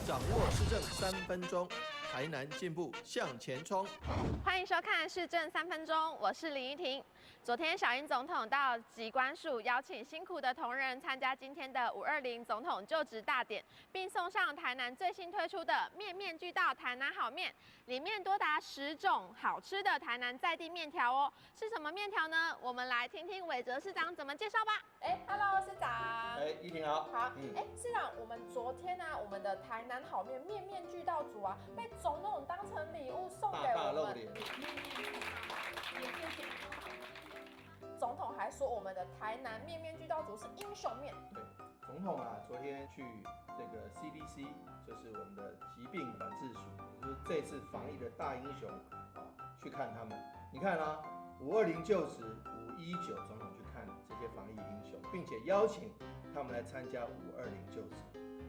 掌握市政三分钟，台南進步向前衝。歡迎收看市政三分鐘，我是林依婷。昨天小英總統到疾管署邀請辛苦的同仁參加今天的520總統就職大典，並送上台南最新推出的面面俱到台南好麵，裡面多達10種好吃的台南在地麵條哦。是什麼麵條呢？我們來聽聽偉哲市長怎麼介紹吧。哎，Hello，市長。哎，依婷好。好。哎，市長，我們昨天呢，我們的台南好麵面面俱到組啊，被總統當成禮物送給我們。總統還說我們的台南面面俱到組是英雄麵。對，總統啊，昨天去這個 CDC，就是我們的疾病管制署，也就是這次防疫的大英雄啊，去看他們。你看啊，520就職，519總統去看這些防疫英雄，並且邀請他們來參加520就職，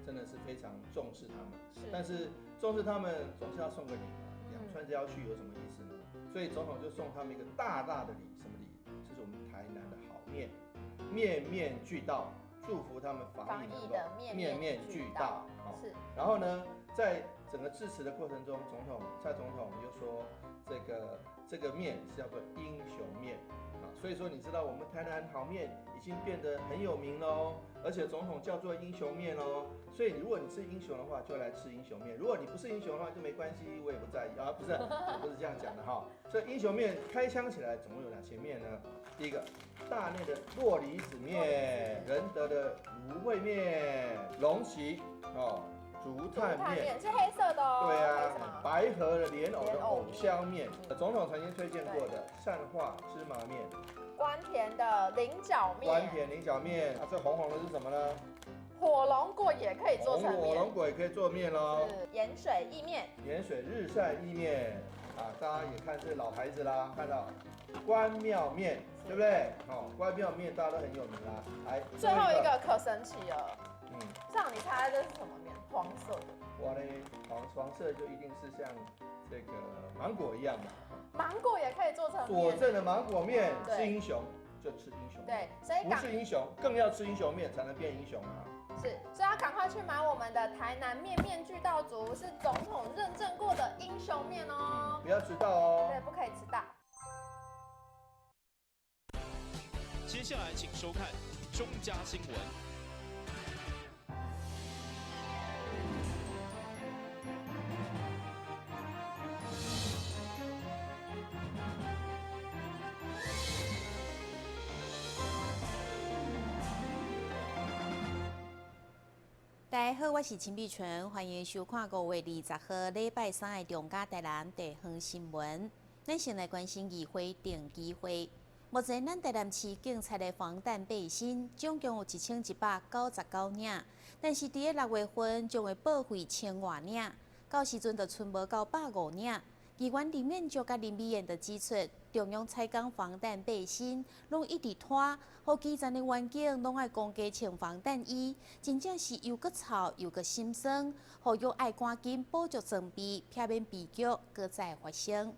真的是非常重視他們。是，但是重視他們總是要送個禮嘛，兩串交去有什麼意思呢？所以總統就送他們一個大大的禮，什麼禮？這是我們台南的好麵，面面俱到，祝福他們防疫能夠面面俱到。是。然後呢，在整個致辭的過程中，總統蔡總統又說，這個麵是叫做英雄麵啊。所以說，你知道我們台南好麵已經變得很有名嘍，而且總統叫做英雄麵哦。所以如果你是英雄的話，就來吃英雄麵；如果你不是英雄的話，就沒關係，我也不在意啊。不是，不是這樣講的哈。這英雄麵開箱起來總共有哪些麵呢？第一個，大內的酪梨子麵，仁德的蘆薈麵，龍崎哦竹炭麵是黑色的哦。對啊，白河的蓮藕的藕香麵，總統曾經推薦過的善化芝麻麵，關田的菱角麵，關田菱角麵啊，這紅紅的是什麼呢？火龍果也可以做成麵，火龍果也可以做麵嘍。是鹽水意麵，鹽水日曬意麵啊，大家也看這老牌子啦，看到關廟麵對不對？哦，關廟麵大家都很有名啦。來，最後一個可神奇了，這樣你猜這是什麼麵？黃色的。哇嘞，黃色就一定是像這個芒果一樣的。芒果也可以做成麵。佐證的芒果麵，是英雄就吃英雄，對，所以不是英雄更要吃英雄麵才能變英雄啊。是，所以要趕快去買我們的台南面面俱到組，是總統認證過的英雄麵哦。不要遲到哦。對，不可以遲到。接下來請收看中嘉新聞。大家好，我是陳美純，歡迎收看5月20號禮拜三的中嘉台南地方新聞。咱先來關心議會定期會。目前，咱台南市警察的防彈背心總共有1199領，但是佇咧6月份將會報廢1000外領，到時陣就賰無夠150領。議員林彥卓佮林美燕就指出，中央採購防彈背心攏一直拖，予基層的員警攏愛講加穿防彈衣，真正是又閣臭又閣心酸，呼籲愛趕緊補足裝備，避免悲劇閣再發生。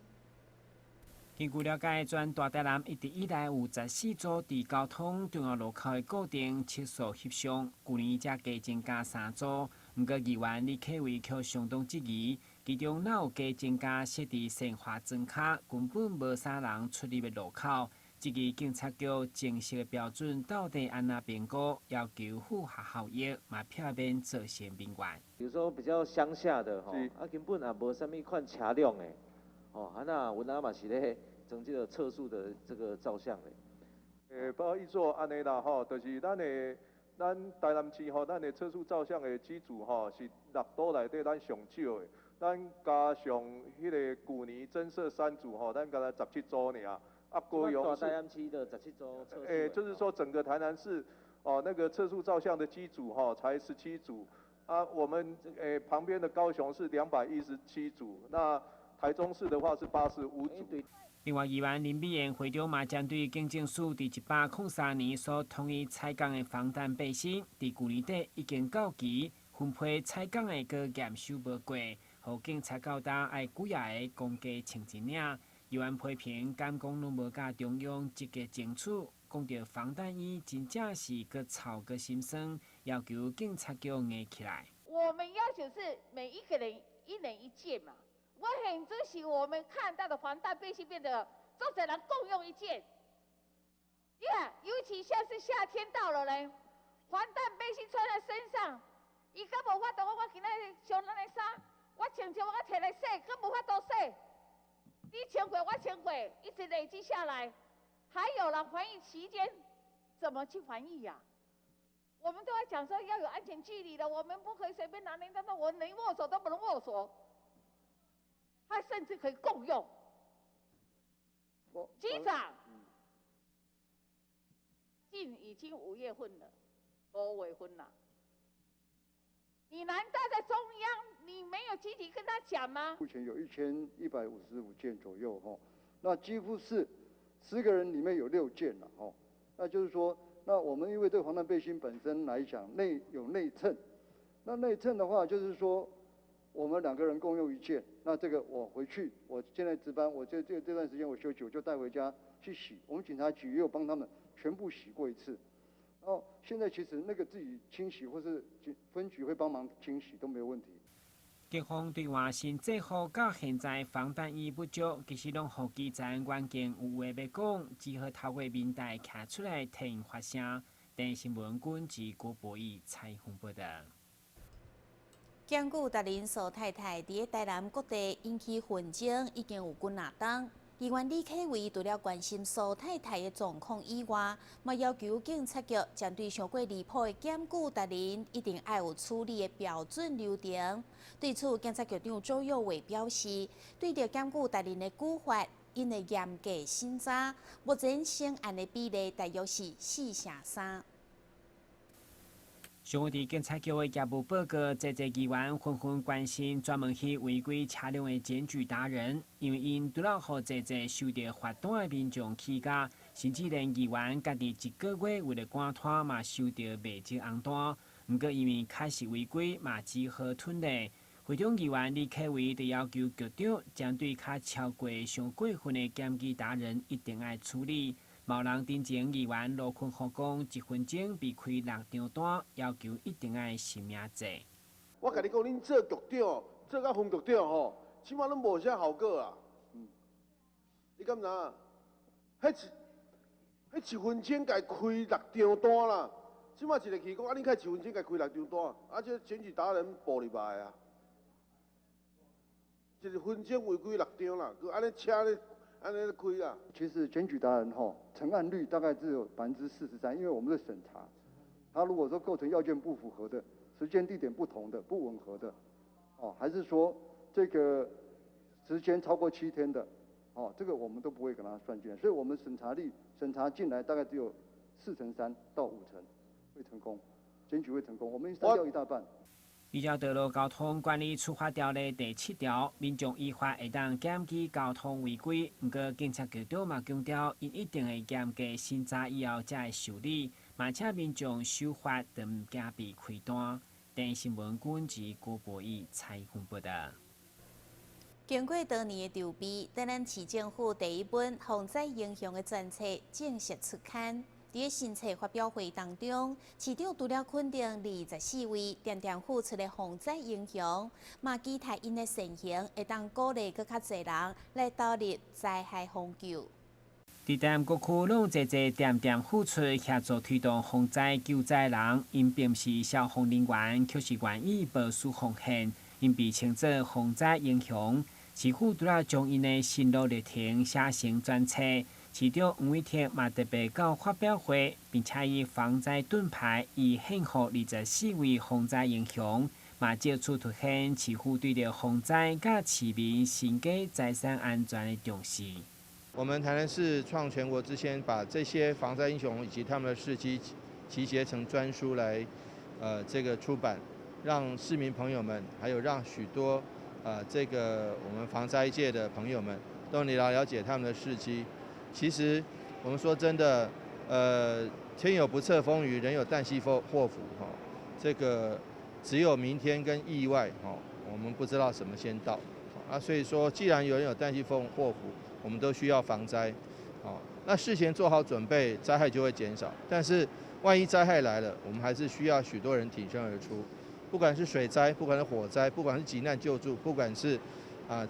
根據了解，全大台南一直以來有14組佇交通重要路口的固定測速翕相，舊年才加增加3組。毋過議員李克偉卻相當質疑，其中哪有加增加設佇鮮花莊跤，根本無啥人出入的路口。質疑警察局正式的標準到底按怎評估，要求符合效益，嘛避免造成民怨。比如說比較鄉下的吼，啊根本也無啥物款車輛的。哦，啊那阮阿嘛是咧裝這個測速的這個照相咧。欸，不好意思按呢啦吼，就是咱台南市吼，咱的測速照相的機組吼是6都內底咱上少的，咱加上彼個舊年增設3組吼，咱敢若17組爾。啊，高雄市。台南市的17組測速。欸，就是說整個台南市哦，那個測速照相的機組吼才17組，啊，我們旁邊的高雄是217組，那台中市的話是85組。另外，議員林美燕會長嘛針對警政署佇103年所統一採購的防彈背心，佇舊年底已經到期，分批採購的閣驗收無過，予警察到今愛幾仔个講加穿一領。議員批評，敢講攏無佮中央積極爭取，講著防彈衣真正是閣臭閣心酸，要求警察局硬起來。我們要求是每一個人一人一件嘛。我很珍惜我們看到的防彈背心變得足濟人共用一件。你看，尤其像是夏天到了呢，防彈背心穿在身上，伊閣無法度，我今仔日上咱的衫，我穿穿我提來洗，閣無法度洗。你穿過，我穿過，一直累積下來。還有了防疫期間，怎麼去防疫呀？我們都要講說要有安全距離的，我們不可以隨便拿人家的，我連握手都不能握手，他甚至可以共用。局長，近已經5月份了，5月份了，你難道在中央你沒有積極跟他講嗎？目前有1155件左右，哈，那幾乎是10個人裡面有6件了，哈，那就是說，那我們因為這個防彈背心本身來講，內有內襯，那內襯的話就是說，我們兩個人共用一件，那這個我回去，我現在值班，我這段時間我休息，我就帶回家去洗。我們警察局也有幫他們全部洗過一次。然後現在其實那個自己清洗或是分局會幫忙清洗都沒有問題。警方對換新制服到現在防彈衣不足，其實攏予基層員警有話欲講，只好透過民代徛出來替𪜶發聲。電視新聞軍是郭博義採訪報道。檢舉達人蘇太太佇台南各地引起紛爭，已經有幾若冬。議員李啟維除了關心蘇太太的狀況以外，嘛要求警察局針對傷過離譜的檢舉達人，一定愛有處理的標準流程。對此，警察局長周幼偉表示，對著檢舉達人的舉發，𪜶會嚴格審查。目前成案的比例大約是4成3。上午佇警察局的業務報告，濟濟議員紛紛關心專門去違規車輛的檢舉達人，因為𪜶除了予濟濟收著罰單的民眾起家，甚至連議員家己一個月為了趕攤嘛收著袂少紅單。毋過因為確實違規，嘛只好吞咧。會長議員李啟維就要求局長針對較超過傷過分的檢舉達人，一定愛處理。某人頂前議員羅坤福講，一分鐘被開六張單，要求一定愛實名制。我共你講，恁做局長，做到分局長吼，起碼攏無啥效果啊。你敢知影？彼一分鐘共開六張單啦。這馬一个去講，啊，恁開一分鐘共開六張單，啊，這檢舉達人報入來啊。一分鐘違規六張啦，閣按呢車咧。按呢開啦。其實檢舉達人吼成案率大概只有43%，因為我們的審查，他如果說構成要件不符合的，時間地點不同的、不吻合的，哦，還是說這個時間超過7天的，哦，這個我們都不會給他算進來，所以我們審查率審查進來大概只有4成3到5成會成功，檢舉會成功，我們刪掉一大半。依照道路交通管理處罰條例第7條，民眾依法會當檢舉交通違規，毋過警察局長嘛強調，𪜶一定會嚴格審查以後才會受理，嘛請民眾守法，就毋驚被開單。電視新聞軍是郭博義採訪報道。經過多年的籌備，台南市政府第一本防災英雄的專冊正式出刊。佇新冊發表會當中，市長除了肯定24位恬恬付出的防災英雄，嘛期待𪜶的善行會當鼓勵閣較濟人來投入災害防救。佇台南各區攏濟濟恬恬付出協助推動防災救災人，𪜶並毋是消防人員，卻是願意無私奉獻，𪜶被稱做防災英雄。市府除了將𪜶的心路歷程寫成專冊，市長黃偉哲嘛特別到發表會，並且以防災盾牌以獻予24位防災英雄，嘛藉此凸顯市府對著防災佮市民身家財產安全的重視。我們台南市創全國之先，把這些防災英雄以及他們的事蹟集結成專書來，這個出版，讓市民朋友們，還有讓許多，這個我們防災界的朋友們都能來了解他們的事蹟。其實我們說真的，天有不測風雲，人有旦夕禍福，哈，這個只有明天跟意外，哈，我們不知道什麼先到，啊，所以說既然有人有旦夕禍福，我們都需要防災，哦，那事前做好準備，災害就會減少。但是萬一災害來了，我們還是需要許多人挺身而出。不管是水災，不管是火災，不管是急難救助，不管是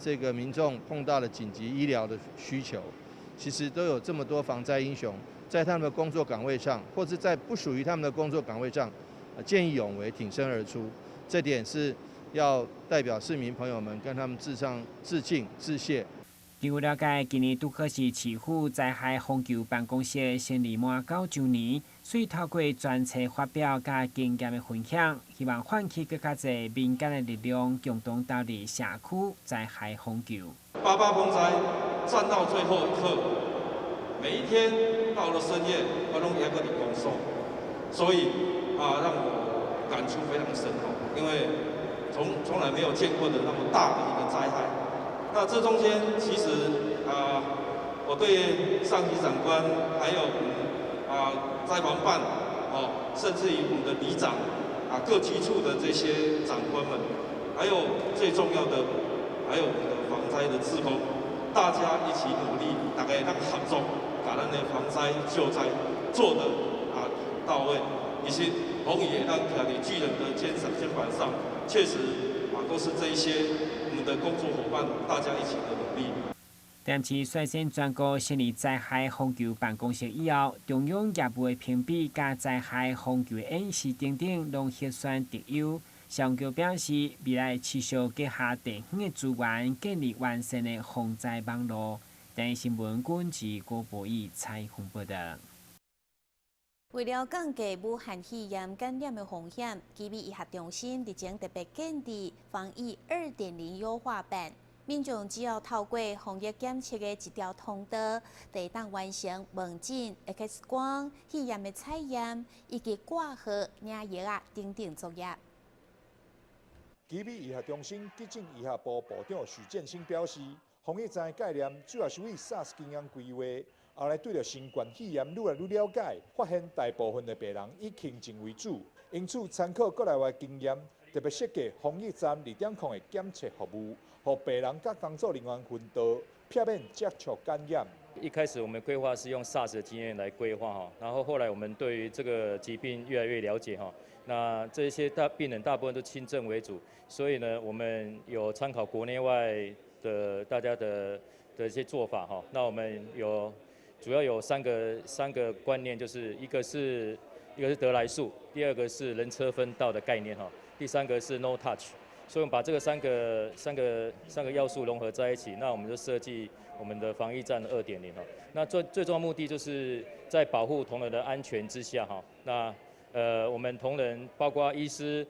這個民眾碰到了緊急醫療的需求，其實都有這麼多防災英雄在他們的工作崗位上，或者在不屬於他們的工作崗位上，見義勇為，挺身而出。這點是要代表市民朋友們跟他們致上致敬致謝。據了解，今年拄好是市府災害防救辦公室成立滿9週年，所以透過專冊發表佮經驗的分享，希望喚起閣較濟民間的力量，共同投入社區災害防救。八八風災戰到最後一刻，每一天到了深夜，我攏猶閣佇公所，所以啊，讓我感觸非常深哦，因為從來沒有見過的那麼大的一個災害。那這中間其實啊，我對上級長官，還有我們啊災防辦哦，甚至於我們的里長啊，各局處的這些長官們，還有最重要的，還有我們的防災的志工，大家一起努力，大家當合作，把咱的防災救災做得啊到位。其實風雨會當徛佇巨人的肩膀上，確實啊，都是這一些我們的工作夥伴，大家一起的努力。台南市率先全國成立災害防救辦公室以後，中央業務的評比佮災害防救的演習等等，攏核選特優。蕭橋表示，未來持續結合地方的資源，建立完善的防災網路。電視新聞軍事郭博義採訪報道。為了降低武漢肺炎感染的風險，奇美醫學中心日前特別建置防疫2.0優化版，民眾只要透過防疫檢測的一條通道，就會當完成問診、X 光、肺炎的採驗以及掛號、領藥仔等等作業。奇美醫學中心急診醫學部部長許建新表示，防疫站的概念主要是為 SARS 經驗規劃。後來對著新冠肺炎愈來愈了解，發現大部分的病人以輕症為主，因此參考國內外經驗，特別設計防疫站2.0的檢測服務，予病人佮工作人員分道，避免接觸感染。一開始我們規劃是用 SARS 的經驗來規劃哈，然後後來我們對於這個疾病越來越了解哈，那這些大病人大部分都輕症為主，所以呢，我們有參考國內外的大家的一些做法哈，那我們有。主要有三個觀念，就是一個是得來速，第二個是人車分道的概念哈，第三個是 no touch。所以我們把這個三個要素融合在一起，那我們就設計我們的防疫站2.0哈。那最重要目的就是在保護同仁的安全之下哈，那我們同仁包括醫師、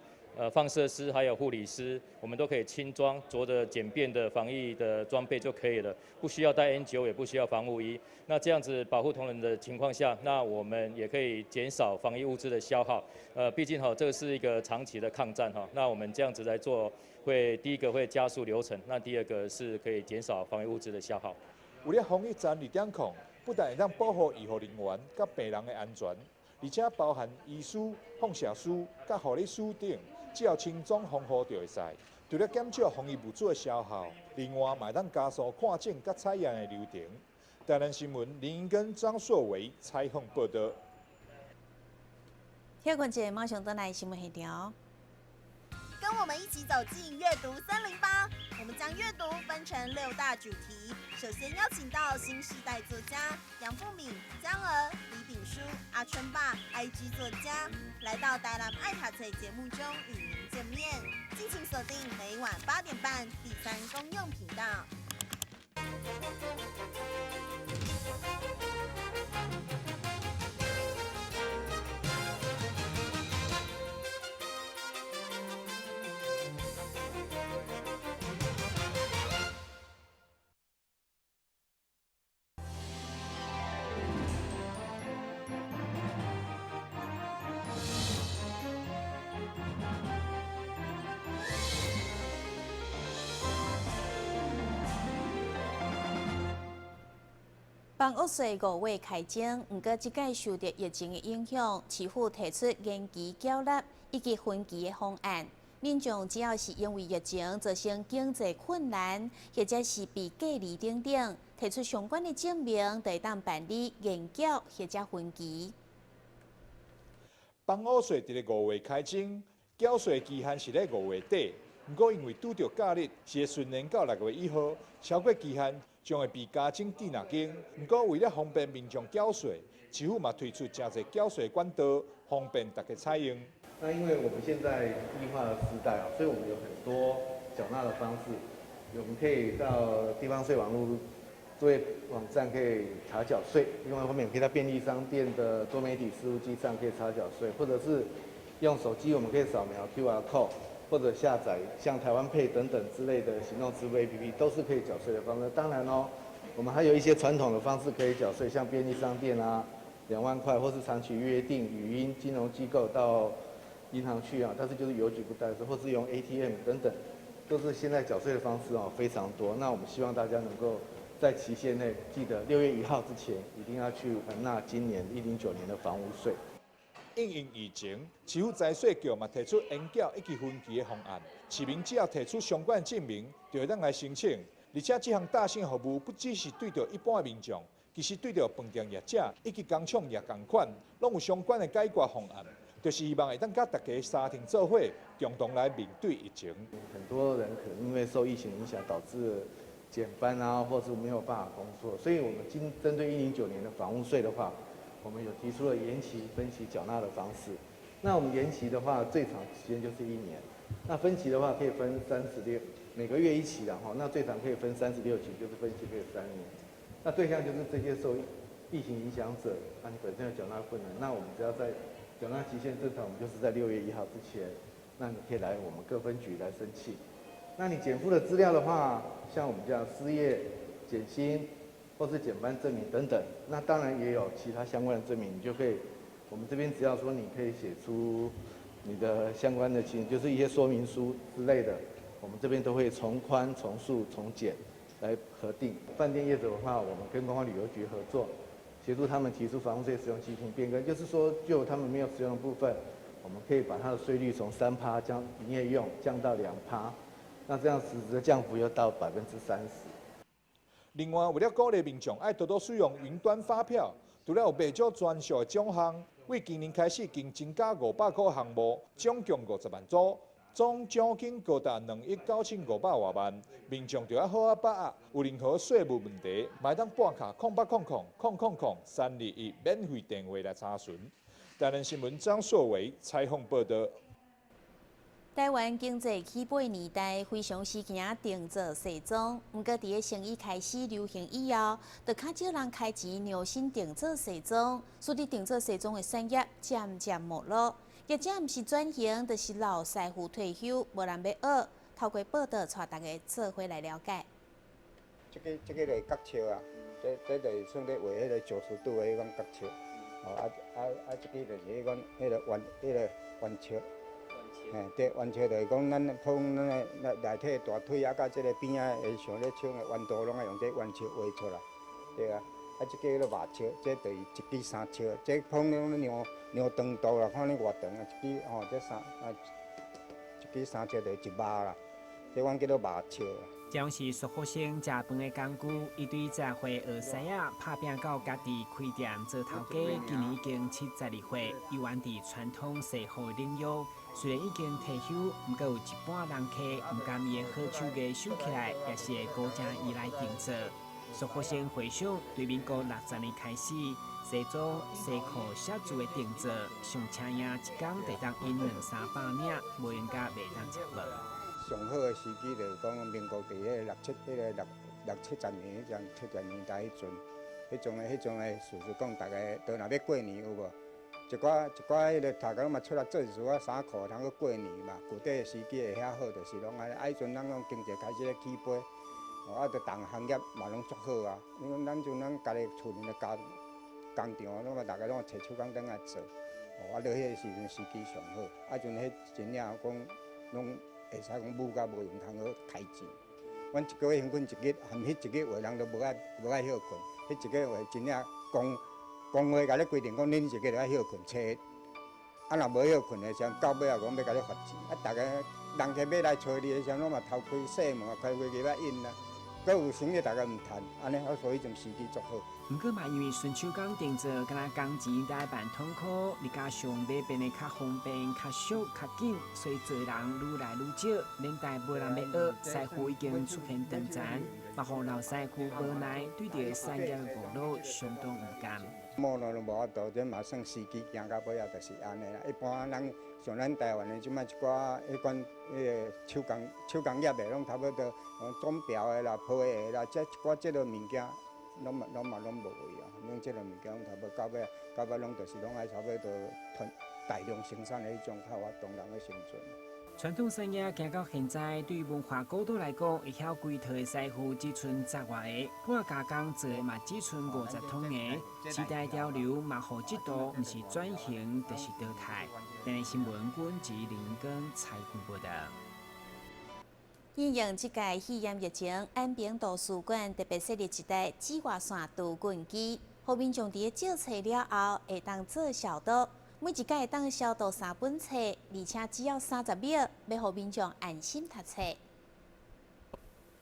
放射師還有護理師，我們都可以輕裝，着着簡便的防疫的裝備就可以了，不需要戴 N95，也不需要防護衣。那這樣子保護同仁的情況下，那我們也可以減少防疫物資的消耗。畢竟哈，這個是一個長期的抗戰哈。那我們這樣子來做，會第一個會加速流程，那第二個是可以減少防疫物資的消耗。為了防疫站2.0，不但會當保護醫護人員佮病人的安全，而且包含醫師、放射師、佮護理師等。只要輕裝防護就會使，除了減少防疫物資的消耗，另外嘛會當加速看診佮採驗的流程。台南新聞林英根、張碩偉採訪報道。歇睏一下，馬上轉來新聞現場。跟我們一起走進閱讀308，我們將閱讀分成6大主題。首先邀請到新世代作家楊富敏、江兒、李炳書、阿春爸、IG 作家，來到台南愛讀冊節目中與您見面。敬請鎖定每晚8點半第三公用頻道。房屋稅5月開徵，毋過這屆受著疫情的影響，市府提出延期繳納以及分期的方案。民眾只要是因為疫情造成經濟困難，或者是被隔離等等，提出相關的證明，就會當辦理延繳或者分期。房屋稅佇咧5月開徵，繳稅期限是咧5月底。毋過因為拄著假日，是會順延到6月1號，超過期限將會被加徵滯納金。毋過為了方便民眾繳稅，市府嘛推出誠濟繳稅管道，方便大家採用。那因為我們現在 e 化的時代啊，所以我們有很多繳納的方式，我們可以到地方稅網路作業網站可以查繳稅，另外一方面可以在便利商店的多媒體事務機上可以查繳稅，或者是用手機我們可以掃描 QR code，或者下載像台灣 Pay 等等之類的行動支付 APP，都是可以繳稅的方式。當然哦，我們還有一些傳統的方式可以繳稅，像便利商店啊，2萬塊，或是長期約定語音金融機構到銀行去啊，但是就是郵局不代收，或是用 ATM 等等，都是現在繳稅的方式哦，非常多。那我們希望大家能夠在期限內，記得6月1號之前一定要去完納今年109年的房屋稅。因應疫情，市府財稅局嘛提出延繳以及分期的方案，市民只要提出相關證明，就會當來申請。而且這項大型服務不只是對著一般的民眾，其實對著飯店業者以及工廠業仝款，攏有相關的解決方案，就是希望會當佮大家相挺做伙，共同來面對疫情。很多人可能因為受疫情影響，導致減班啊，或是沒有辦法工作，所以我們今針對109年的房屋稅的話，我們有提出了延期、分期繳納的方式。那我們延期的話，最長時間就是一年；那分期的話，可以分三十六，每個月一期的哈。那最長可以分36期，就是分期可以3年。那對象就是這些受疫情影響者，那你本身有繳納困難，那我們只要在繳納期限正常，我們就是在6月1號之前，那你可以來我們各分局來申請。那你減負的資料的話，像我們這樣失業、減薪或是減班證明等等，那當然也有其他相關的證明，你就可以，我們這邊只要說你可以寫出你的相關的情，就是一些說明書之類的，我們這邊都會從寬、從速、從簡來核定。飯店業者的話，我們跟觀光旅遊局合作，協助他們提出房屋稅適用情形變更，就是說就他們沒有使用的部分，我們可以把它的稅率從3趴將營業用降到2趴，那這樣實質的降幅又到30%。另外，為了鼓勵民眾愛多多使用雲端發票，除了有袂少專屬的獎項，為今年開始已經增加500個項目，總共50萬組，總獎金高達2億9500多萬。民眾就要好好把握，有任何稅務問題，嘛會當撥卡0800 000 321免費電話來查詢。台南新聞張碩偉採訪報道。台灣經濟起飛年代，非常時興定做西裝。毋過，佇咧生意開始流行以後，就較少人開錢量身定做西裝，使得定做西裝的產業漸漸沒落。業者毋是轉型，就是老師傅退休，無人欲學。透過報道，帶大家做伙來了解。這個就是角尺啊，這就是算咧畫彼個90度的彼種角尺。哦啊啊啊！這個就是彼種彼個彎尺。嘿，對，彎尺就是講咱普通咱的內內體大腿啊，佮這個邊仔會像咧穿的彎度，攏愛用這彎尺畫出來，對啊。啊，這個叫做肉尺，這就是一支3尺，這普通攏量量長度啦，看你偌長啊，一支吼，這三啊，一支三尺就是一碼啦，這阮叫做肉尺。這是蘇福生食飯的工具，伊對10歲學師仔拍拚到家己開店做頭家，今年已經72歲，猶原佇傳統西服的領域。雖然已經退休，毋過有一半人客毋甘伊的好手藝收起來，也是會孤請伊來定做。蘇福生回想，對民國60年開始，西裝西褲寫字的定做，上車影一工就當印兩三百領，無閒甲袂當食飯。上好的時機就是講民國佇彼個六七、彼個六六七十年彼陣70年代彼陣，彼種的事實講，逐家都若欲過年有無？一寡一寡彼個逐家攏嘛出來做事啊，衫褲通去過年嘛。舊底的時機會遐好，就是攏按呢。啊，彼陣咱講經濟開始咧起飛，哦啊，就逐項行業嘛攏足好啊。因為咱陣咱家己厝裡的加工廠，攏嘛逐家攏揣手工轉來做，哦啊，落彼個時陣時機上好。啊，陣彼真正講攏會使講母甲無閒通好開錢。阮一個月平均一日，含彼一個月人都無愛歇睏，彼一個月真正工會共你規定講，恁一個月愛歇睏，初啊若無歇睏的時陣，到尾仔講欲共你罰錢。啊，逐家人客欲來揣你的時陣，攏嘛頭開細門，開飛機欲印啊，閣有生意，大家毋趁，按呢，所以彼陣時機足好。毋過嘛，因為純手工定做，敢若工錢愛辦通箍，再加上買變得較方便、較俗、較緊，所以做人愈來愈少，連帶無人欲學，師傅已經出現斷層，嘛予老師傅無奈，對著產業沒落相當毋甘。沒落攏無法度，這嘛算時機行到尾仔就是按呢啦。一般咱像咱台灣的這擺一寡彼款彼个手工業的，攏差不多，鐘錶的啦、皮的啦，這一寡這个物件。攏嘛攏嘛攏無去啊！攏這个物件攏差不多到尾，到尾攏就是攏愛差不多大量生產的彼種較有法度人咧生存。傳統產業行到現在，對文化古都來講，會曉規套的師傅只賰十外个，半加工做的嘛只賰50通个。時代潮流嘛，予這度毋是轉型就是淘汰。電視新聞，阮吉林根采訪報導。因應這屆肺炎疫情，安平圖書館特別設立一台紫外線除菌機，予民眾佇咧借冊了後會當做消毒，每一擺會當消毒三本冊，而且只要30秒，欲予民眾安心讀冊。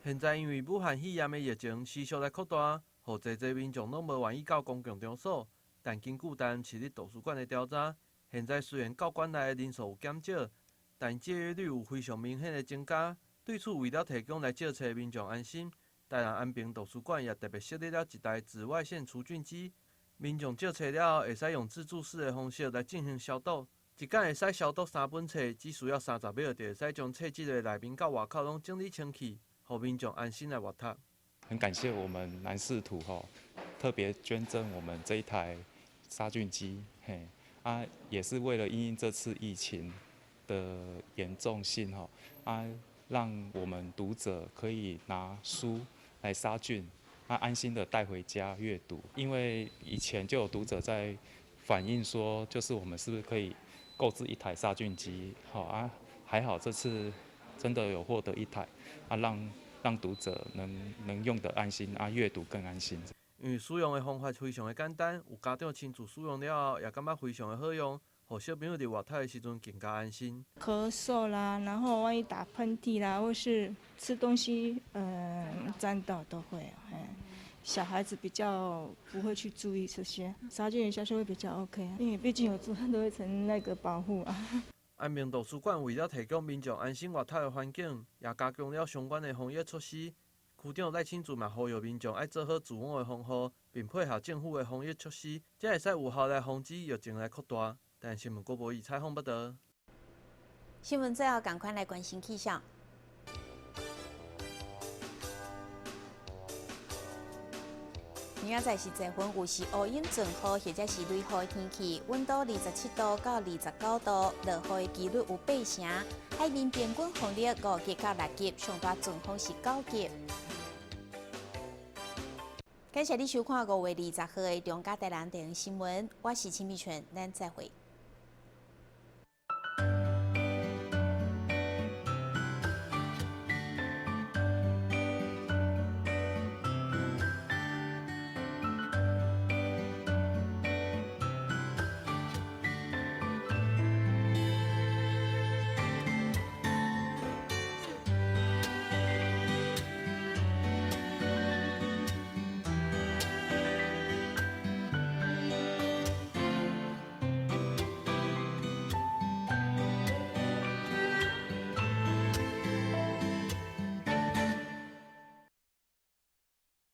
現在因為武漢肺炎的疫情持續來擴大，予濟濟民眾攏無願意到公共場所。但根據台南市立圖書館的調查，現在雖然到館內的人數有減少，但借閱率有非常明顯的增加。對此，為了提供來借冊的民眾安心，台南安平圖書館也特別設立了一台紫外線除菌機。民眾借冊了後，會使用自助式的方式來進行消毒，一工會使消毒三本冊，只需要30秒就會使將冊子的內面佮外口攏整理清氣，予民眾安心來閱讀。很感謝我們南市圖吼，特別捐贈我們這一台殺菌機，嘿，啊，也是為了因應這次疫情的嚴重性吼，啊。讓我們讀者可以拿書來殺菌，啊，安心的帶回家閱讀。因為以前就有讀者在反映說，就是我們是不是可以購置一台殺菌機？好啊，還好這次真的有獲得一台，啊，讓讀者能用得安心，啊，閱讀更安心。因為使用的方法非常的簡單，有家長親自使用了後，也感覺非常的好用。予小朋友佇閱讀的時陣更加安心。咳嗽啦，然後萬一打噴嚏啦，或是吃東西，沾到都會。小孩子比較不會去注意這些，殺菌一下就會比較 OK，因為畢竟有做很多一層那個保護啊。安平圖書館為了提供民眾安心閱讀的環境，也加強了相關的防疫措施。區長賴清柱嘛呼籲民眾愛做好自我的防護，並配合政府的防疫措施，才會使有效來防止疫情來擴大。但新聞郭博義採訪報導。新聞最後，趕快來關心氣象。明仔載是濟雲，有時烏雲陣雨，或者是雷雨的天氣，溫度27度到29度，落雨的幾率有8成。海面平均風力5級到6級，上大陣風是9級。感謝你收看5月20號的中嘉台南電視新聞，我是秦美泉，咱再會。